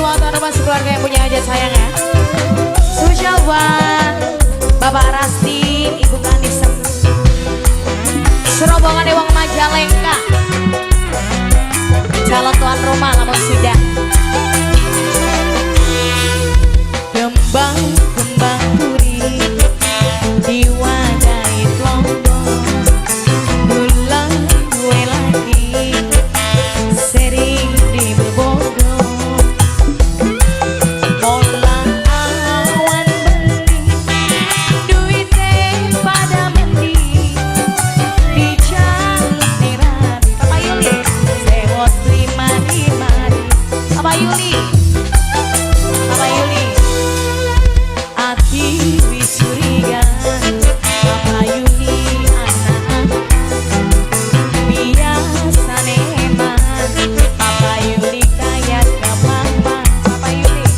Semua tuan rumah sekeluarga yang punya hajat sayang ya. Spesial buat Bapak Rastin, Ibu Kanisem, serombongan Wong Majalengka, calon tuan rumah lamun sudah. Kembang kembang turi diwadahi tlondo, gula gue lagi sering dibebodo. Mola awan bengi duite pada mendi dijaluk ning rabi. Papa Yuli sewot lima mari. Papa Yuli, Papa Yuli, ati wis curiga. Papa Yuli anak biasane eman, Papa Yuli kaya kemana. Papa Yuli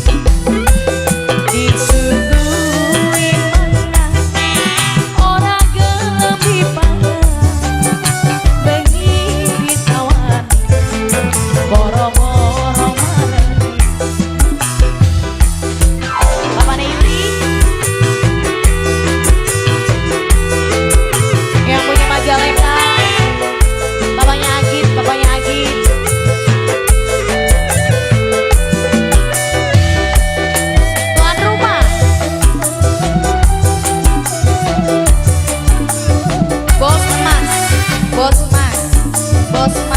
disuguhi mangan ora gelem dipangan, bengi ditawani boro-boro maneni. Bapaknya Yuli yang punya Majalengka, bapaknya Agit, bapaknya Agit. Tuan rumah Bos Mas, Bos Mas, Bos Mas.